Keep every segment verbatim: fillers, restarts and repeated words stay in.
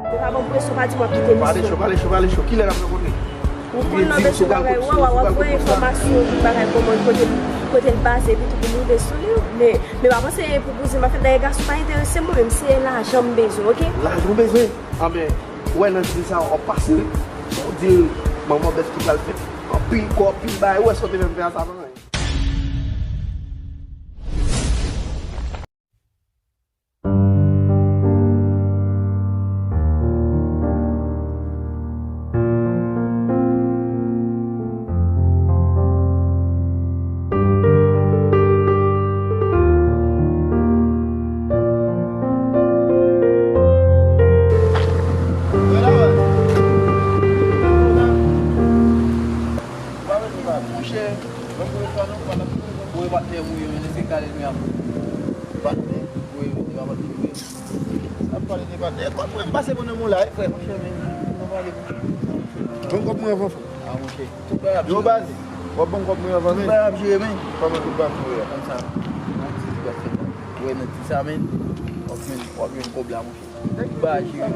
Ou pa ban m presyon, pa di m w ap kite misyon. Pale cho, pale cho, pale cho. Kilè n ap rankontre? Ou konn nan bezwen bagay, w ap voye enfòmasyon, bagay kòman, kote l, kote l baze, epi tou pou m rive sou li. Men, men pa panse pou kouzin m ap fè, dayè gason pa enterese m, mwen menm, se lajan m bezwen, oke? Lajan w bezwen? Anben, ou wè nan dil sa a, w ap pase, wi. Si w di l, manman bèf ki pral fèt, anpil kò, anpil bagay, ou wè sa w te fè m fè a, sa pa anyen. Monchè, mwen pou yo fè non, pa t ap pou yo patnè mwen yo, men se kale nou y ap. Patnè? Wi, wi, se pa patnè mwen yo. Sa ap pale de patnè. Kòb mwen pase pou nou la, wi, frè. Monchè, men, nou pale pou. Ban m kòb mwen anvan, frè. A, monchè. Tout bagay ap jere. Yo, baz, w ap ban m kòb mwen anvan, men. Tout bagay ap jere, men. Kòman tout bagay ap jere? Konsa. Nan ti bagay fè. Ou wè nan ti sa, men. W ap jwenn, w ap jwenn kòb la, monchè. Tout bagay ap jere.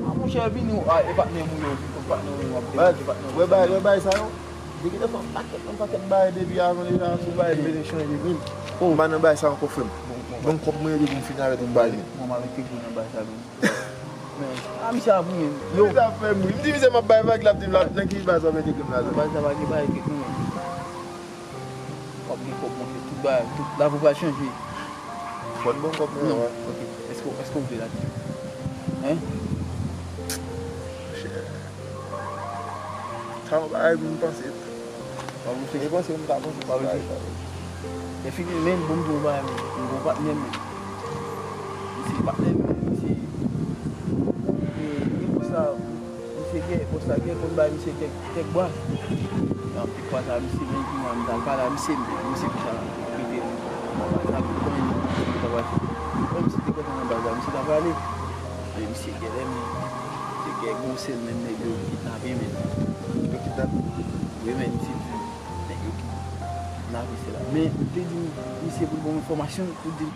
A, monchè, vini, a, e patnè mwen yo, vin konn patnè mwen yo, w ap degaje patnè mwen yo. Wè bagay, wè bagay sa yo? Depi lè fè yon pakèt, yon pakèt bagay depi avan deja, sou bagay vini chanje vin. M pa nan bagay sa ankò, frè m. Bon, bon. Ban m kòb mwen epi pou m fini avèk yon bagay. Bon, m avèk te gwo nan bagay sa, men. Men, a, misye ap ri, men. Yo. Misye ap fè m ri. M di misye m ap bay vag, l ap di m la, nan ki baz w ap entegre m la, non? Baz la pa gen bagay kèk nou, men. W ap gen kòb, monchè, tout bagay, tout lavi w pral chanje. Fò n ban m kòb mwen, non, wè. Ok. Èske, èske w vle l ap di? Hein? Monchè. Sa yon bagay pou m panse. W ap reflechi. E panse m ta panse sou bagay sa yo. E fini, men, bon, m di w yon bagay, men. M gon patnè m, men. Misye patnè m, men. Misye, e, e pou sa, misye gen, konsa gen, konn bay misye kèk, kèk bwa. Nan ti fwa sa, misye vin pou mwen, m t al pale a misye, misye konsa, mete, sa, mwen, misye ta pral fè. Mwen, misye te gentan nan baz la, misye ta prale. Men misye genlè, men, se gen gon sèl menm nèg yo kidnape, men. Yo kidnape? Wi, men, misye di nèg yo kidnape, se la. Men, m te di misye pou l ban m enfòmasyon, pou l di m.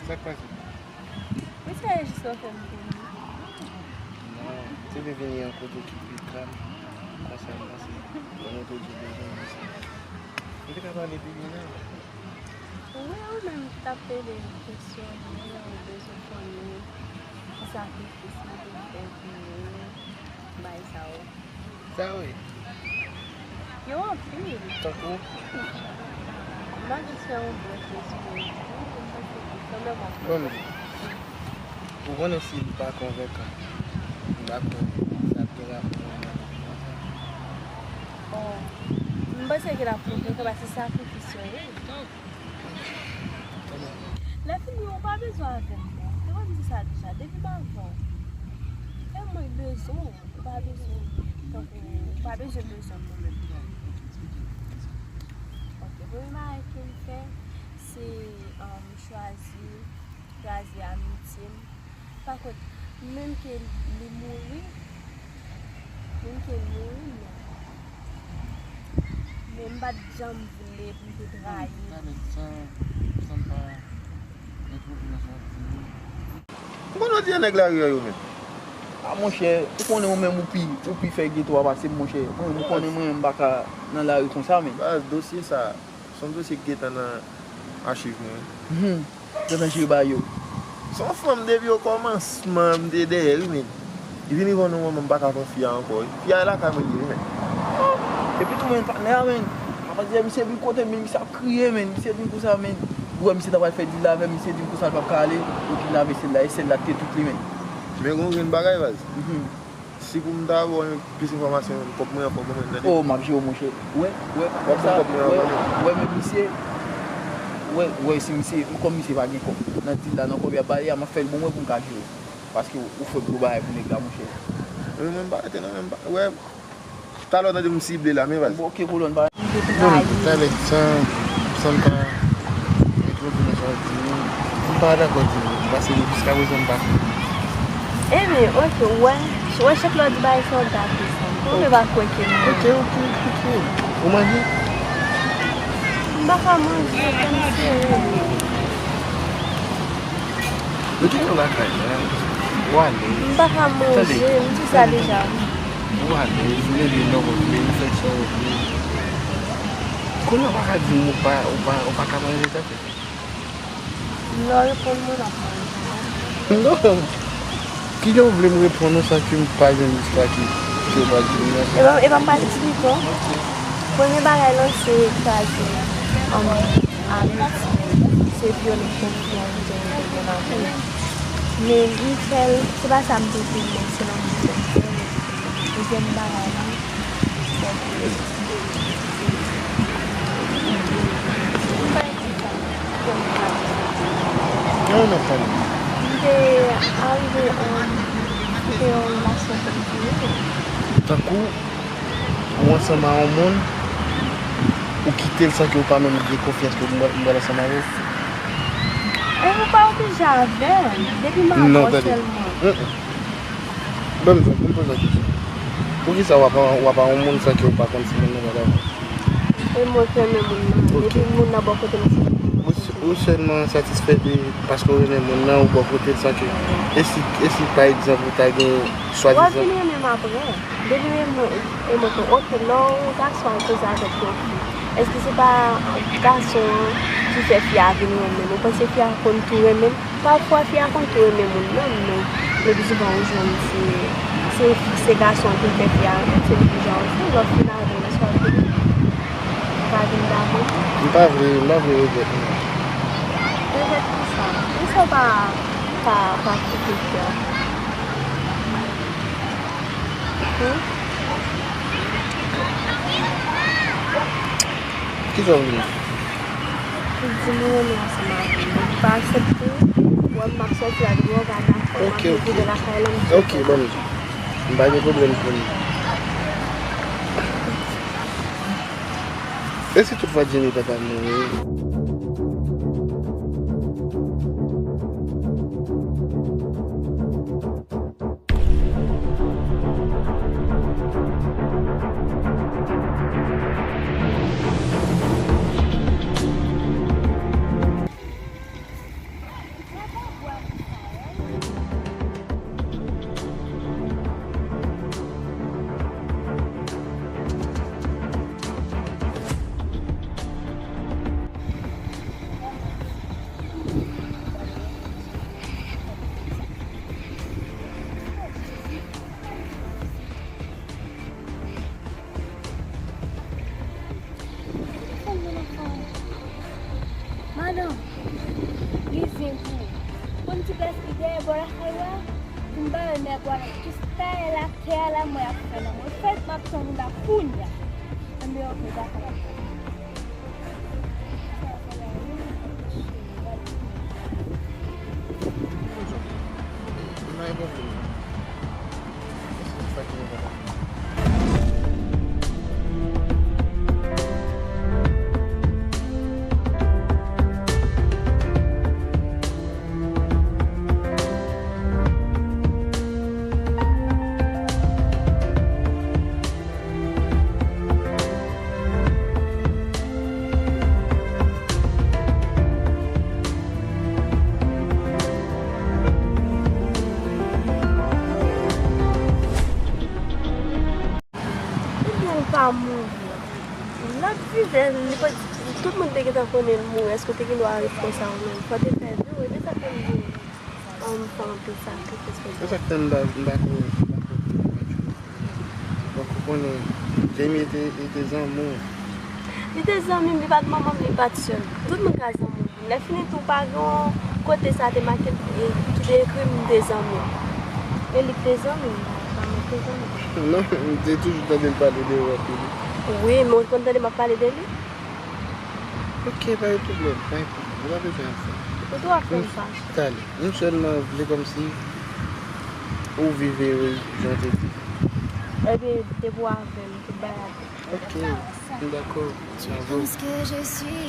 Sa k pase? Misye jis nan fè m konnen. Non, m te vle vini yon kote ki pi kalm, konsa m panse, mwen te di bezwen misye. Ou te ka pale pi byen la. Wi, ou menm ki t ap pede kesyone, ou bezwen konnen ki sakrifis li te fè pou ou, bagay sa yo. Sa yo ye? Yo anpil. Tankou? M a jis fè yon brèf rezime, wi, pou m panse ke kanmenm w ap konprann. Bon, ou konnen si l pa konvenkan, m pa kwè sa ap gen rapò avè l konsa. Bon, m panse ke l ap konvenkan paske sakrifis yo ye. Lèfini, ou pa bezwen avè m non. Te konn di sa deja, depi m avè w. E mwen k bezwen w, ou pa bezwen, tankou, ou pa bezwen bezwen m non menm. Ok, premye bagay ke m fè, se, um, chwazi kraze amitye m. Pa kont, menm ke li mouri, menm ke li mouri, men, men m pa t janm vle pou l te trayi m. Talè, sa, sa m pa gen pwoblèm sa w ap di yo. M konn jodi a nèg lari a yo menm. A, monchè, ou konnen ou menm ou pi, ou pi fè geto a pase m, monchè. Mwen, ou konnen mwen, m pa ka nan lari konsa, men. Baz, dosye sa, se yon dosye ki gentan nan achiv mwen. Hmm. Gentan jere bagay yo. Se yon fanm depi okòmansman m te dèyè l, wi, men. Li vin rive yon moman m pa ka pran fi a ankò, wi. Fi a lakay mwen li ye, wi, men. Epi tou, men, patnè a, men. Papa di, misye vin kote m, men, misye ap kriye, men. Misye vin konsa, men. Ou wè misye ta pral fè dil la avè m, misye di m konsa l p ap ka ale, yo kidnape sèl la, e sèl la te tout li, men. Men gon grenn bagay, baz. Mhm. Si pou m ta ba w plis enfòmasyon, kòb mwen an fò ban mwen, tande. Oh, m ap jere w, monchè. Wè, wè, w ap ban kòb mwen an, wè, men misye, wè, wè, si misye, kòm misye pa gen kòb nan dil la, nan kòb y ap ba li a, m ap fè l ban mwen pou m ka jere w. Paske ou fè gwo bagay pou nèg la, monchè. Mwen, mwen, m pa rete nan menm bagay, wè. Talè w tande m sible la, men baz. Bon, ok, kolòn, pa. Non, talè, san, san m pa entwodui nou sa w di, m pa dakò di nou, paske jiskaprezan m pa. Ebyen, ok, wè, wè chak lè w di bagay sa w gate sa. Ou menm pa kwè ke nou. Ok, ok, ok. Ou manje? M pa ka manje, kòm se. Ou gen yon lakay la. Ou alèz. M pa ka manje, m di sa deja. Ou alèz, ou leve lè w vle, ou fè sa w vle. Kounye a ou pa ka di m ou pa, ou pa, ou pa ka manje sa fè. Lè w reponn mwen, m ap manje. Non. Kijan w vle m reponn ou san ke m pa jwenn istwa ki, ki w pral di m nan? Epa, epa m pral eksplike w. Premye bagay lan se kraze, um, amiti, se vyole konfyans de moun nan moun. Men li fè l, se pa sa m te vle, men se nan moun nan. Dezyèm bagay lan, se ke Nan, nan, pale. M te arive, um, kite yon relasyon pou m fini. Tankou, ou ansanm a yon moun, ou kite l san ke ou pa menm gen konfyans ke ou pral ansanm avè l? E ou pa oblije avè l. Depi m avè w sèlman. Non, tande. Mm, mm. Ban m, ban m poze w kesyon. Poukisa w ap, w ap a yon moun san ke w pa konn si moun nan pral avè w? E mwen k renmen moun nan. Ok. Depi moun nan bò kote m, se moun nan. Ou s-, ou sèlman satisfè de paske w renmen moun nan, ou bò kote l san ke, e si, e si pa egzanp ou ta gen swadizan. W ap vin renmen m apre. Depi renmen, e mwen ke, ok, lè yon gason al koze avèk yon fi, èske se pa gason an ki fè fi a vin renmen l? Ou panse fi a konn tou renmen l? Pafwa fi a konn tou renmen moun nan, men le pli souvan ou jwenn se, se, se gason an ki fè fi a renmen l, se li ki jan anfè, lòt fi nan avè l, lè swa vini, ou ka vin dakò. M pa vle, m pa vle regrèt non. Regrèt kisa? Kisa w pa, pa, pa kite fè? Hmm? Kisa w vle? Li di nou renmen ansanm avè m. Donk, ou pa aksepte, ou wè m ap sòti la, depi w gade afè, m ap rive lakay lan, m di. Ok, ok. Ban m di. M pa gen pwoblèm pou li. E si toutfwa Jimmy ta ta mouri? Madanm, li zen pou ou. Konn ti plas ki dèyè bò lakay la, pou m ba yo nèg ou a nan tout tayè lakay la, mwen ap fè nan mwen fèt, m ap tann ou la kounya. Enben, ok, dakò, m ap tann ou. Ebyen, l pa mouri. L ap viv, li pa, tout moun te gentan konnen l mouri. Èske w te gen dwa ret konsa ou menm? Fò w te fè vi w, ebyen sa k fè m di w. Fanm, fanm anpil sakrifis pou... Se sa k fè m pa, m pa ko, m pa ko. Donk, ou konnen, Jamie te, li te zanmi w. Li te zanmi m, li pa t manman m, li pa t sè m. Tout moun ka zanmi w. Lè fini tou, pa gen yon kote sa te make, e, ki te ekri m te zanmi w. E li k te zanmi m, pa mwen k te zanmi w. Non, m te toujou tande l pale de ou anpil. Wi, men ou konn tande m ap pale de li? Ok, pa gen pwoblèm, pa gen pwoblèm. Ou pa bezwen ap fè. Ou tou ap fè m fache. Talè. M sèlman vle kòmsi ou viv ere, jan w te di. Ebyen, depi w avè m, tout bagay ap byen. Ok, m dakò. Ou avè m?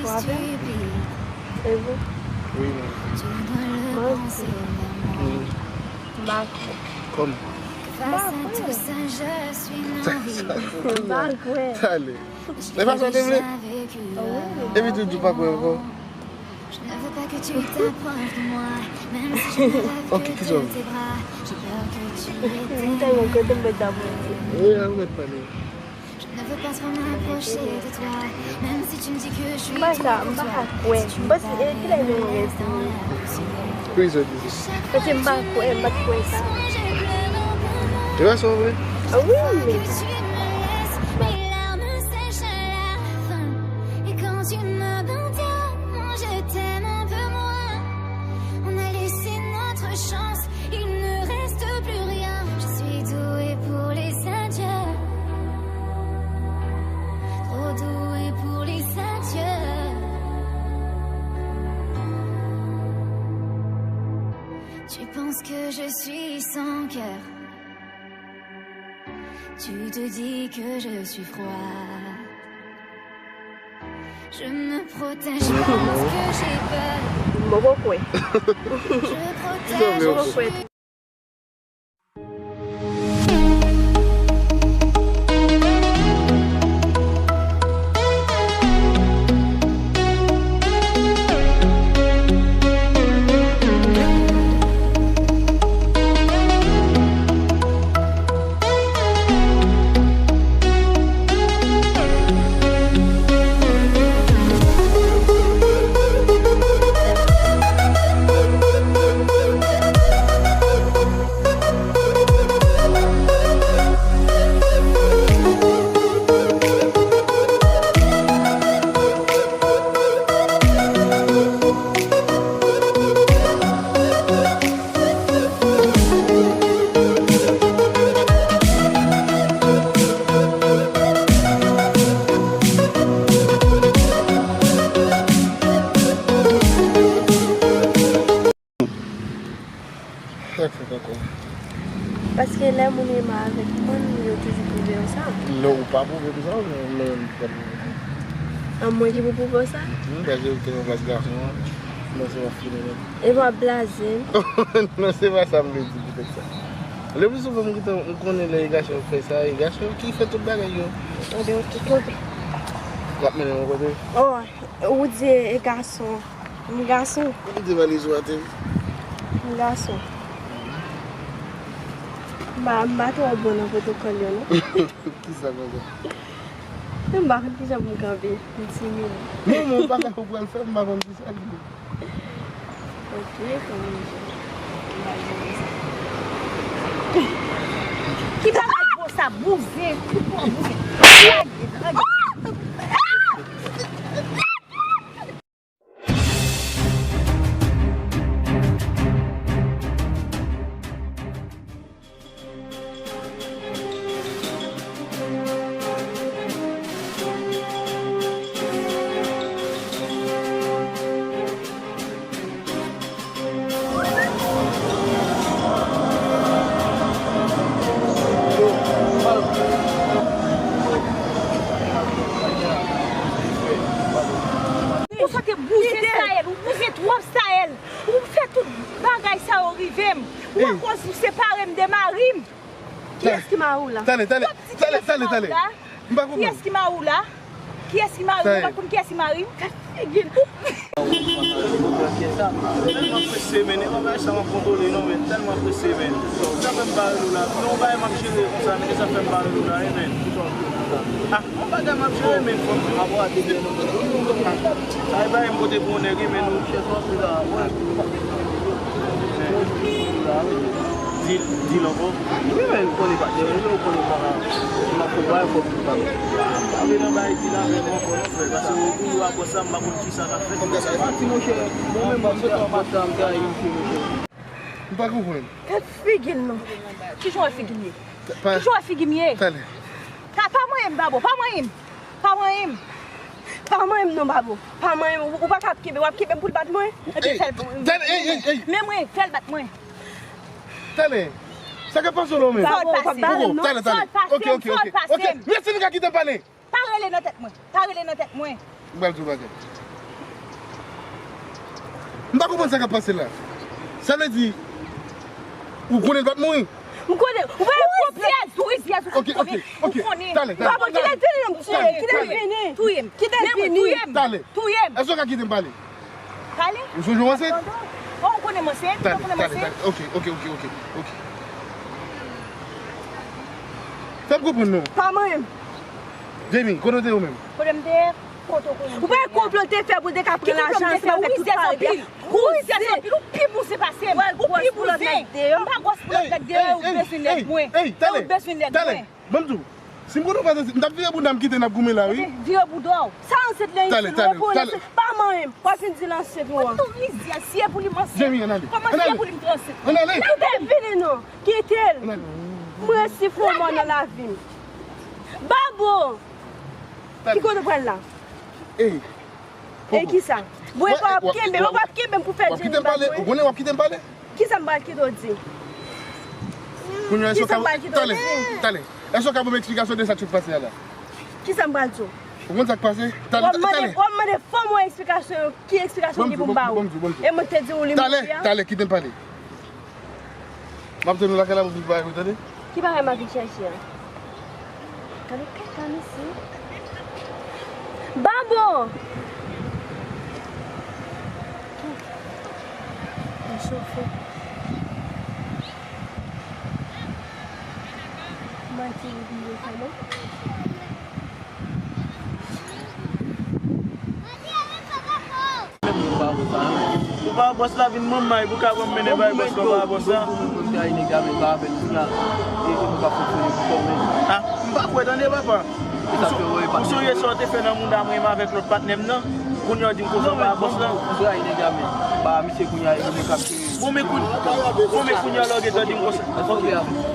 Ou avè m? E vre? Wi, m avè m. Mwen osi. M pa kwè. Kòman? M pa kwè. Sa, sa, m pa kwè. Talè. E pa sa w te vle? Wi. Epi tou di w pa kwè ankò. Ok, ki zòn? Mwen tèlman kontan mwen ta pran ti. Wi, an mèt pale. M pa ka, m pa ka kwè. M panse, e, kilè nou rete? Wi, zòn. Paske m pa kwè, m pa t kwè sa. Te wè sa vre? Wi, men. Il ne reste plus rien. Je suis douée pour les adieux. Trop douée pour les adieux. Tu penses que je suis sans cœur. Tu te dis que je suis froid. Je me protège pas lorsque j'ai peur. Mwen poko kwè. Je protège. Mwen poko kwè. Sa k fèt ankò? Paske lè moun renmen avèk moun, yo toujou pwouve w sa. Non, ou pa pwouve m sa, men men m pa pwouve. An mwen ki pou pwouve w sa? Hm, paske ou te nan plas gason an, nan se w ap fini nèt. E w ap blaze m. Non, se pa sa m vle di poutèt sa. Le pli souvan m gentan, m konnen lè e gason yo fè sa, e gason yo ki fè tout bagay yo. Tande w tout kote. W ap mennen yon kote. Oh, ou di e gason. M gason. Ou di valiz ou atè. M gason. M pa, m pa twò bon nan pwotokòl yo, non. Kisa konsa? M pa konn kijan pou m kanpe. M timid. Non, men yon bagay ou pral fè, m pa konn kisa l ye. Ok, kòman m jere? M pa jere sa. Ki bagay gwo sa, bouzen, tout bon bouzen. Lage, lage. Ou sot bouzen Saël, ou bouzen twòp Saël. Ou fè tout bagay sa yo rive m. Ou akoz ou separe m de mari m. Kiyès ki mari w la? Tande, tande, tande, tande, tande. M pa konprann. Kiyès ki mari w la? Kiyès ki mari m? Ou pa konn kiyès ki mari m? Gad figi l. Tèlman prese men, e pa bagay sa m ap kontwole non, men tèlman prese men. Sa fè m pa rele w la. Non, bagay m ap jere konsa, men sa fè m pa rele w la, wi, men. Ah, yon bagay m ap jere, men fò m di w. Sa e bagay m pote pou yon nèg, men nou. Di, di l ankò. Wi, men, m konnen pa, depi lè w konnen pa, m ap fè bagay, fò m di w pa. Pa vin nan bagay di la, men mwen konnen, frè, paske ou, ou apre sa, m pa konn kisa k ap fèt. Ah, ti monchè, mwen menm, mwen, m ta, m ta, m ta, monchè. M pa konprann. Gad figi l non. Kijan w wè figi m ye? Kijan w wè figi m ye? Talè. Pa, pa manyen m, Babo, pa manyen m. Pa manyen m. Pa manyen m non, Babo. Pa manyen m. Ou, ou pa ka ap kenbe, w ap kenbe m pou l bat mwen? Ebyen, fè l. Talè, ey, ey, ey. Men mwen, fè l bat mwen. Talè. Sa k ap pase w la menm? Babo, w ap bat m non. Talè, talè. Ok, ok, ok. Ok, mèsi, nou ka kite m pale. Pa rele nan tèt mwen. Pa rele nan tèt mwen. M pral di w bagay. M pa konprann sa k ap pase la. Sa vle di, ou konnen l p ap mouri? M konnen. Ou pa wè gwo pyès, gwo pyès, ou konnen. Ou konnen. Talè, talè. Babo, kite l vini, m tiye. Kite l vini. Touye m. Kite l vini. Touye m. Talè. Touye m. Èske w ka kite m pale? Pale. Ou sonje w ansent? Oh, ou konnen m ansent? Ou pa konnen m ansent? Talè, talè, talè. Ok, ok, ok, ok, ok. Fè m konprann non. Pa manyen m. Jamie, kote w te ye ou menm? Kote m te ye? Kote w konnen m te ye? Ou pa konplo te fè pou te ka pran lajan, se pa fè tout pare. Ou rizèz anpil, ou pi bouzen pase m. Ou pi bouzen. M pa gwòs pou lòt nèg deyò, ou bezwen nèg mwen. Ou bezwen nèg mwen. Ban m di w, si m konnen w pa t ansent, m t ap vire bouda m kite n ap goumen la, wi. Vire bouda w. Sa ansent lan isit, ou konnen se pa manyen m. W ap vin di l ansent ou an. Ou tou rizèz, si e pou li m ansent. Jamie, ann ale. Kòman si e pou li m te ansent? Ann ale. Kite l vini non. Kite l. Ann ale. M resi fè yon mò nan lavi m. Babo! Ki kote w pral la? Ey. E kisa? Bon, e pa w ap kenbe m, w ap kenbe m pou fè Jenny bal mwen? Ou konnen w ap kite m pale? Kisa m pral kite w di? Kisa m pral kite w di? Talè, talè. Èske w ka ban m eksplikasyon de sa k sot pase a la? Kisa m pral di w? Ou konn sa k pase? Talè, talè. W ap mande, w ap mande fanm ou eksplikasyon, ki eksplikasyon ki pou m ba w? E mwen te di w li mouri a? Talè, talè, kite m pale. M ap tann ou lakay la pou vin bay ou, tande? Ki bagay m ap vin chèche a? Gade kaka mesye. Babo! Mwen chofe. Manti li vin fè non. Ou pa bòs la, vin manmay pou ka pran m mennen bay bòs la, ou pa bòs la. Ah, m pa kwè tande papa. Ou sonje sa w te fè nan mouda mwen menm avèk lòt patnè m nan? Kounye a w di m konsa w pa bòs la. Bon, men kounye a, bon, men kounye a la w gentan di m konsa.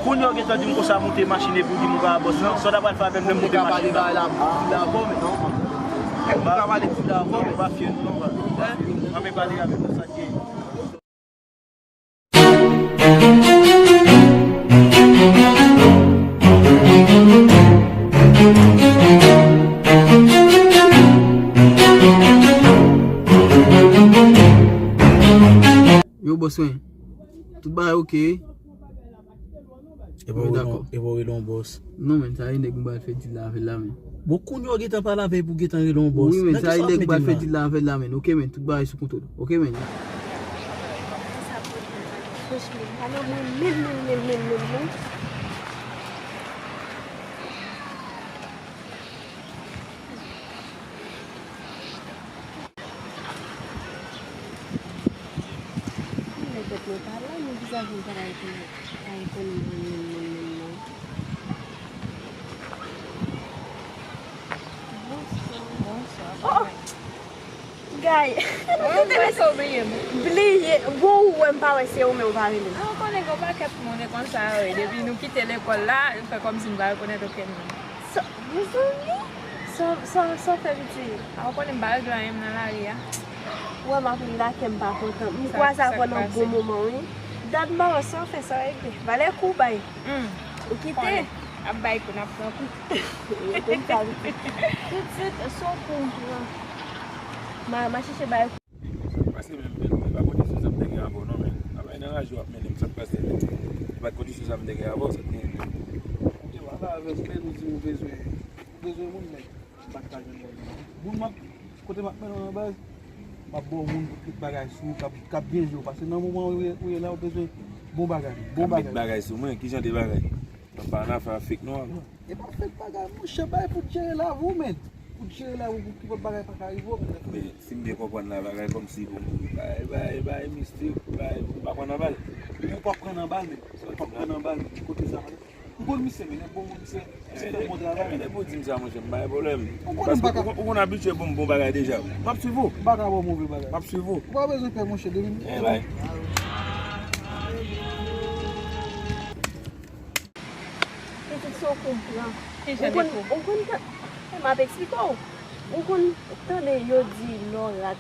Kounye a w gentan di m konsa moute machin epi w di m ou pa bòs la. Sa w ta pral fè avè m lè m moute machin nan? Ou pa pale bagay la, m di la ankò, men non. Ou pa pale m di la ankò, men pa fye nou non, baz. Ann men pale avè m nan, sa k gen. Yo, bòs mwen. Tout bagay oke. Epa w rele yon bòs. Non, men, sa e nèg m pral fè dil la avè l la, men. Bon, kounye a w gentan pale avè l pou gentan rele yon bòs. Wi, men, sa e nèg m pral fè dil la avè l la, men. Oke, men, tout bagay sou kontwòl. Oke, men. Franchman, pa nan mwen menm, menm, menm, menm, menm, non. Nèg tèt mwen pa la, men bizaj mwen pa la, pa rekonèt mwen menm, menm, menm, non. Bonswa. Bonswa. Oh! Guy. Ou te lese w bliye m. Bliye. Bon, ou wè m pa wè se ou, men ou pa rele m. Ah, ou konnen gen yon pakèt moun e konsa yo ye. Depi nou kite lekòl la, yo fè kòmsi m pa rekonèt okenn moun. Sa, mezanmi, sa, sa, sa w fè piti? A, ou konnen m pa regle anyen m nan lari a. Ou wè m ap ri la, kè m pa kontan. M kwaze avè w nan bon moman, wi. Dat m pa wè sa w fè, sa w regle. Valè kou w bay. Ou kite. Ap bay kou, n ap pran kou. Yo konn sa, piti. Tout swit, se yon kou m pran. Ma, ma chèche bay kou. Sa k pase menm, men, e pa kondisyon sa m te gen avè w non, men. Travay nan raje w ap mennen m, sa k pase, men. E pa t kondisyon sa m te gen avè w, sa k te gen. Ou te pale avè m, men, ou di ou bezwen, ou bezwen moun, men m pa t ka jwenn moun. Moun m ap, kote m ap mennen w nan baz, m ap ba w moun pou tout bagay sou ou, k ap, k ap byen jwe w, paske nan moman ou ye, ou ye la, ou bezwen bon bagay, bon bagay. K ap met bagay sou mwen, ki jan de bagay? Mwen pa nan afè a fake non, avan. E pa fake bagay, monchè, bay pou jere lavi w, men. Pou jere lavi w, pou ki pòt bagay pa ka rive w, men. Men, si m byen konprann la, bagay kòmsi pou bay, bay, bay, mistik, bay, ou pa pran nan bal. Ou pa pran nan bal, men. Ou pa pran nan bal, men. Kote sa, men. M konn misye, men, nèg bon moun, misye, misye fè bon travay. Depi w di m sa, monchè, m pa gen pwoblèm. Ou konnen m pa ka. Ou konn abitye pou m bon bagay deja. M ap swiv ou. M pa ka ba w move bagay. M ap swiv ou. Ou pa bezwen pè, monchè, depi m. Eh, bay. Pitit, si w konpran. Ou konn, ou konn tan-, e, m ap eksplike w. Ou konn tande yo di lè w rat,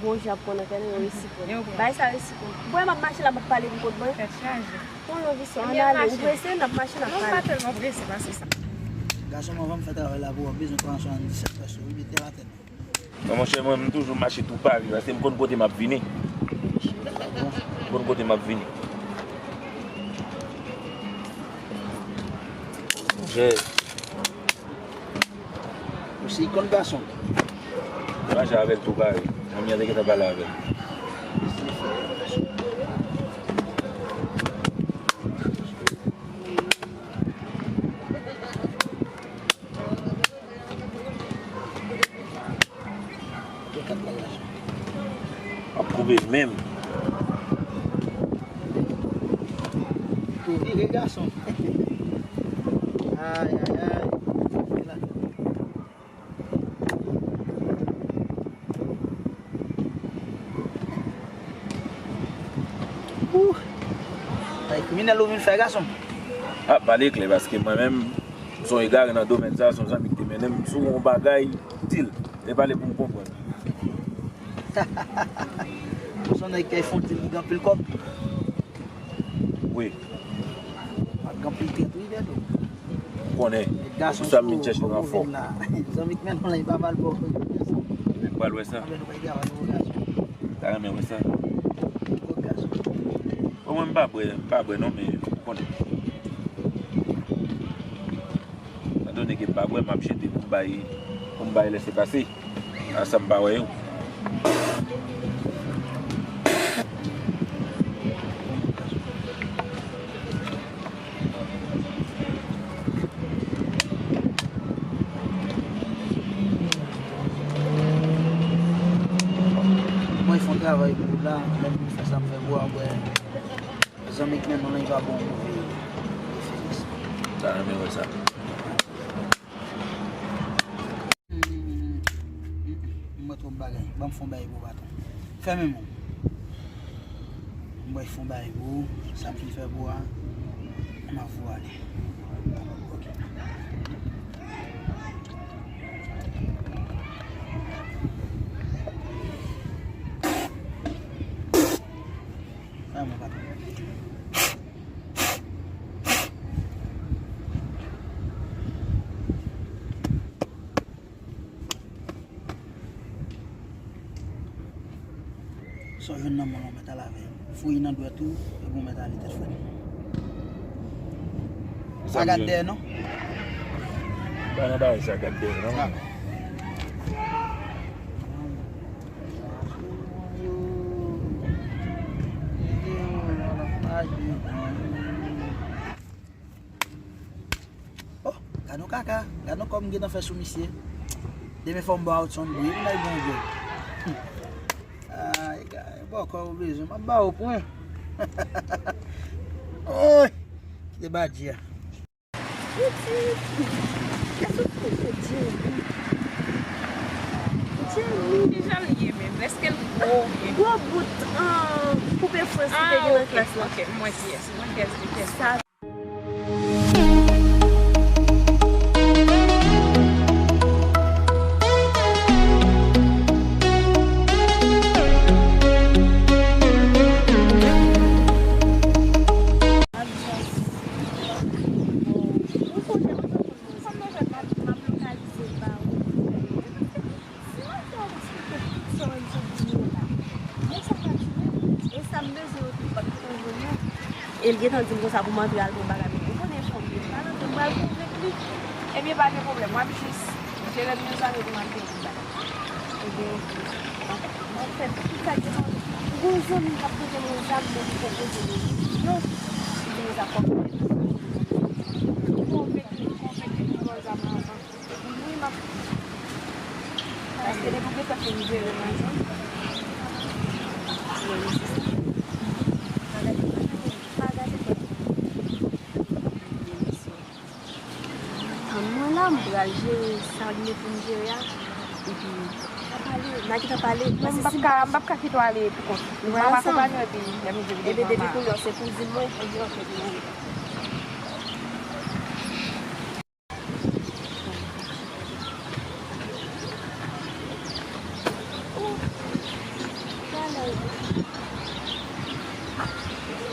gon je ap pran nan kè l, yo resi pran. Bay sa resi pran. Bon, m ap mache la, m ap pale pou kont mwen. Tèt chaje. Pran yon vizyon, ann ale. Ou prese, n ap mache, n ap pale. Non, m pa tèlman prese pase sa. Gason m, anvan m fè travay la pou w, w ap bezwen pran swen disèt pèso, wi, mete l atè. Non, monchè, mwen, m toujou mache tou pale, paske m konn kote m ap vini. M konn kote m ap vini. Monchè. Ou se ikòn gason. Mache avè l tou pale. Manmi an te gentan pale avè l. Menm. Tou vire gason. Ay, ay, ay. Ooh. Ay, kriminèl ou vin fè, gason. A, pale klè, paske mwen menm, m se yon egare nan domèn sa, se yon zanmi ki te mennen m sou yon bagay, di l. E pale pou m konprann. Ou se yon nèg ki fè yon dil ki gen anpil kòb. Wi. Ak anpil tèt, wi, Dèdo. Ou konnen, se pou sa m vin chèche ranfò. Zanmi k mennen w la, li pa mal ba w. Mwen pral wè sa. Anben nou pa egare, nou gason. Ta renmen wè sa. Bon, mwen m pa bwè, m pa bwè non, men ou konnen. Etan done ke m pa bwè, m ap jete pou m bay, pou m bay lèsepase a sa m pa wè yo. Mwen fè yon travay pou ou la, lè m fè sa m fè pou ou, apre zanmi k mennen w lan, li va ba w move referans. Ta renmen wè sa. M mwen twòp bagay. Ban m fè yon bagay pou ou, patwon. Fèmen men w. M bay fè yon bagay pou ou. Sa m fin fè pou ou a, m ap voye ale. Ok. Fèmen, patwon. Sa w jwenn nan men w lan, w mèt al avè l. Fouye nan dwèt ou, epi w mèt ale tèt frèt. Pa gad dèyè non. Pa nan bagay sa, gad dèyè non. Dakò. Oh, gad yon kaka, gad yon kòb m gentan fè sou misye. Demen fò m ba w Hudson bri, m bay bon gòl. Ay, gad, bòkò ou bezwen, m ap ba w pwen. Oy, kite badji a. Pitit, èske w konnen Jerry? Jerry. Kijan l ye menm? Èske l gwo? Gwo bout, ah, koupe frans ki te gen nan klas la. Ah, ok, ok. M wè kiyès. M wè kiyès, kiyès. Sa E l gentan di m konsa pou m antre al pran bagay mwen. Ou konnen chanm li, m pral antre, m pral konvenk li. Ebyen, pa gen pwoblèm, w ap jis jere m yon zam epi m ap jere tout bagay. Ebyen, oke. M ap fè tout sa ki gen. M gen yon zanmi k ap pote m yon zam, men li pwopoze m yon. Li di m sa fòk mwen konvenk li, konvenk li pou m pran zam nan anvan. Wi, m ap. Paske depi w gentan fin jere manje, mwen, m se sa. Pa gade, pa gade, pa gade. Tann mwen la, m pral jere sa m gen pou m jere a. Epi, n a pale, n a gentan pale. Paske si m p ap ka, m p ap ka kite w ale pou kont ou. M ap akonpanye w epi lè m rive, m devan. Ebyen, depi kounye a, se pou w di m mwen. Ebyen, oke, m ale.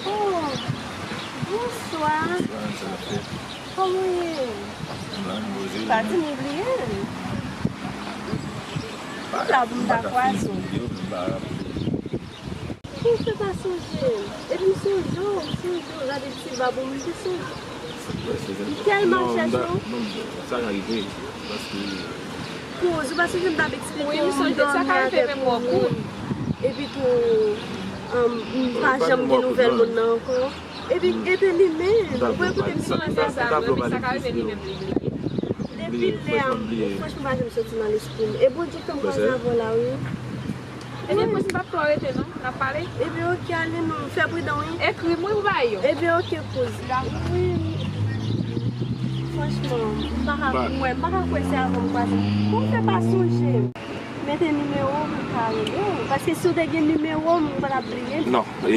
Oh, bonswa. Bonswa, sa ap fèt? Kòman w ye? M la, m poze. Pa di m ou bliye m. Ou la pou m ta kwaze w. Poukisa w pa sonje m? Epi m sonje w, m sonje w, gade ti bab ou, m te sonje w. M tèlman chèche w. Non, sa ka rive, paske Kouz ou pa sonje m t ap eksplike w, m dòmi avèk yon moun. Epi tou, m pa janm gen nouvèl moun nan ankò. Epi, epi li menm, ou wè kote m sot la. Depi lè a, franchman, pa janm soti nan lespri m. E Bondye k fè m kwaze avè w la, wi. Ebyen, kouz, m p ap fè w rete non, n ap pale. Ebyen, oke, ale non, fè pridan, wi. Ekri m, wi, pou bay yo. Ebyen, oke, kouz. Wi. Franchman, m pa ka kwè, m pa ka kwè se avè w m kwaze. Kòman w fè pa sonje m? Mete nimewo w pou m ka rele w. Paske si w te gen nimewo m, ou pa t ap bliye m. Non, e,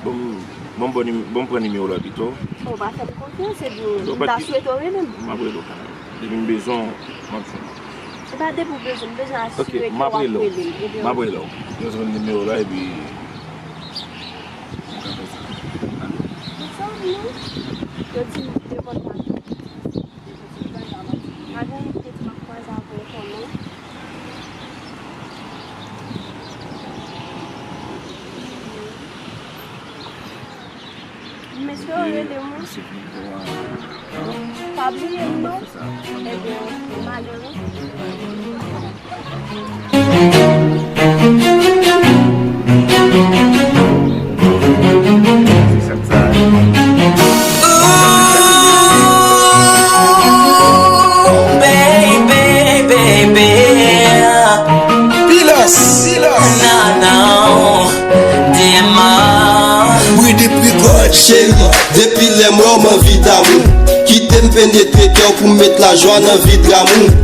bon, bon, bon, bon, pran nimewo la pito. Ou pa fè m konfyans, epi m ta swete w rele m. M ap rele w kanmenm. Depi m bezwen w, m ap jwenn ou. Se pa depi w bezwen m, m bezwen asire ke w ap rele m. M ap rele w. Mwen jwenn nimewo la epi m ka fè sa. Mezanmi, yo di m devan ta. Pa gen anyen ki te di m ap kwaze avè w ankò non. M espere w rele m wi. Pa bliye m non. Ebyen, malere. Ooh, baby, baby. Pilos, Pilos. Non, non, D M A. Bri de prigòd, cheri. Depi lè m wè w, m anvi damou. Kite m penetre kè w pou m met lajwa nan vi dramou.